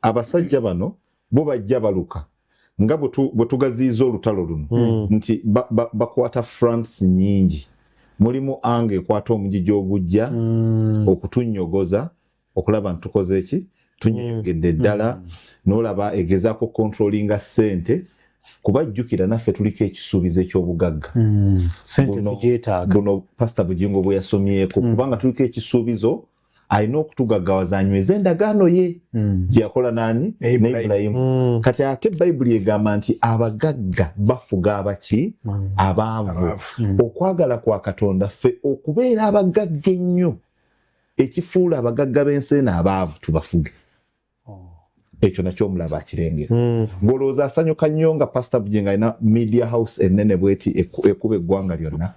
Abasajja bano bo bajja baluka nga bwe tugaziyiza olutalo luno nti bakwata fronts nyingi. Mulimu anga ekwata omugigi ogujja okutunyogoza, okulaba nti tukoze eki, tunyegedde ddala. N'olaba egezaako controllinga ssente, kuba jjukira naffe tuliko ekisuubizo eky'obugagga. Sente tugyetaaga. Buno Pasita Bugingo bwe yasomyeko, kubanga tuliko ekisuubizo, alina okutugaggawaza anyweze endagaano ye gye yakola nani? Ne Ne Ibulayimu. Ibulayimu. Kati ate Bayibuli egamba nti abagagga bafuga abaki? Abaavu. Abaavu. Okwagala kwa Katonda ffe okubeera abagagga ennyo, ekifuula abagagga b'ensi eno abaavu, tubafuge. Ekyo nakyo omulaba akirengera. Ng'olowooza asanyuka nnyo nga Pasita Bugingo alina media house ennene bweti ekuba eggwanga lyonna?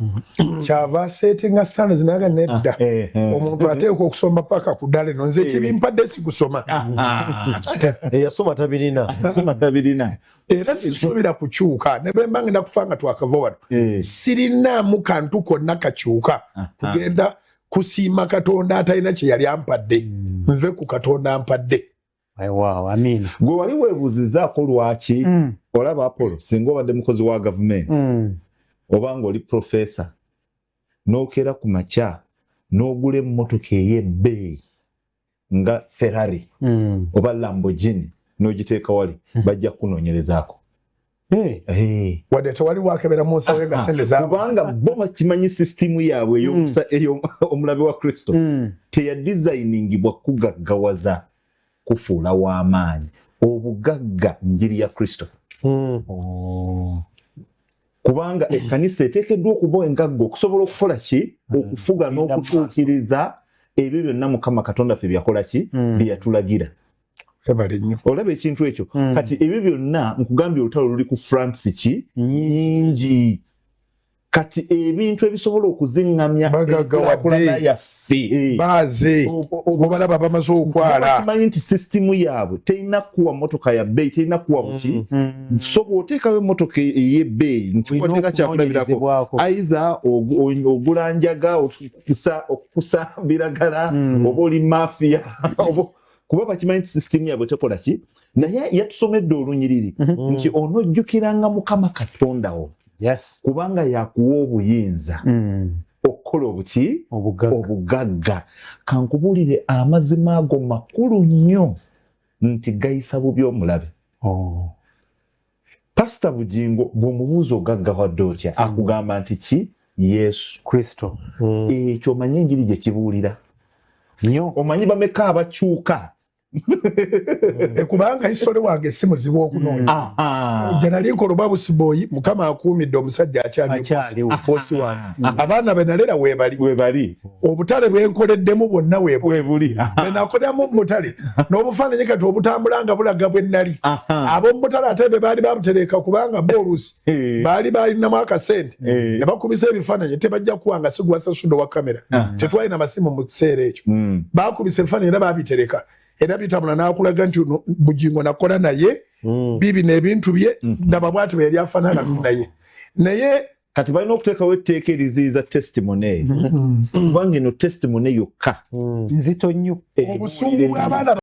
Kyava asettinga standards naga nedda. Omuntu ateekwa okusoma paka ku ddala eno, nze ekibimpadde si kusoma. Eyasoma tabirina. Soma tabirina. Era sisuubira kukyuka, ne bwe mba ngenda kufa nga twakava wano, sirinaamu kantu konna kakyuka kugenda kusiima Katonda atalina kye yali ampadde, nve ku Katonda ampadde. Wow, amina. Gwe wali weebuuzizaako lwaki olaba Apollo, singa obadde mukozi wa gavumenti oba ng'oli profesa, n'okeera ku makya n'ogula emmotoka ey'ebbeeyi nga Ferrari oba Lamborghini, n'ogiteeka wali, bajja kukunoonyerezaako? Hey. Hey. Wadde tewali wakebera mu nsawo nga sente za Kubanga bo bakimanyi sisitimu yaabwe omulabe wa Kristo teyadesigningibwa kugaggawaza, kufuula w'amaanyi. Obugagga njiri ya Kristo. Kubanga ekkanisa eteekeddwa okuba engagga okusobola okukola ki? Okufuga n'okutuukiriza ebyo byonna Mukama Katonda ffe byakola ki? Bye yatulagira. Ebale nnyo. Olaba ekintu ekyo? Kati ebyo byonna nkugambye, olutalo luli ku fronts ki? Nyingi. Kati ebintu ebisobola okuziŋŋamya Bagaggawadde. enkulaakulana yaffe Baaze mubalaba bamaze okwala. Bakimanyi nti sisitimu yaabwe terina kuwa motoka ya bbeeyi, terina kuwa buki. So bw'oteekawo emmotoka ey'ebbeeyi, nkikuwateeka kyakulabirako, okunoonyerezebwako. Either ogula njaga, okukusa biragala, oba oli mafia, kuba bakimanyi nti sisitimu yaabwe tekola ki. Naye yatusomedde olunyiriri nti onojjukiranga Mukama Katonda wo, kubanga yakuwa obuyinza okukola obuki? Obugagga. Obugagga. Kankubuulire, amazima ago makulu nnyo nti gayisa bubi omulabe. Pasita Bugingo bw'omubuuza ogaggawadde otya, akugamba nti ki? Yesu Kristo. Ekyo omanyi enjiri gye kibuulira? Nnyo. Omanyi bameka abakyuka? Kubanga history wange si muzibu okunoonya. Gye nali nkola obwa busboy, Mukama akuumidde, omusajja akyali Akyaliwo. bosi wange, abaana be nalera weebali. Webali. Obutale bwenkoleddemu bwonna weebuli. Webuli. Benakoleramu mu butale n'obufaananyi kati obutambula nga bulaga bwe nali. Ab'omu butale ate be baali babutereka, kubanga bo oluusi baali balinamu akasente ne bakubisa ebifaananyi, tebajja kuwa nga sigwasasudde wa kamera. Tetwalina masimu mu kiseera ekyo. Bakubisa ebifaananyi era babitereka, era bitambula n'akulaga nti ono Bugingo nakola naye bibino ebintu bye, ndaba bwati bwe yali afaanana naye. Kati balina okuteekawo etteeka eriziyiza testimony eyo, kubanga eno testimony yokka nzito nnyo. Obusungu bw'abaana.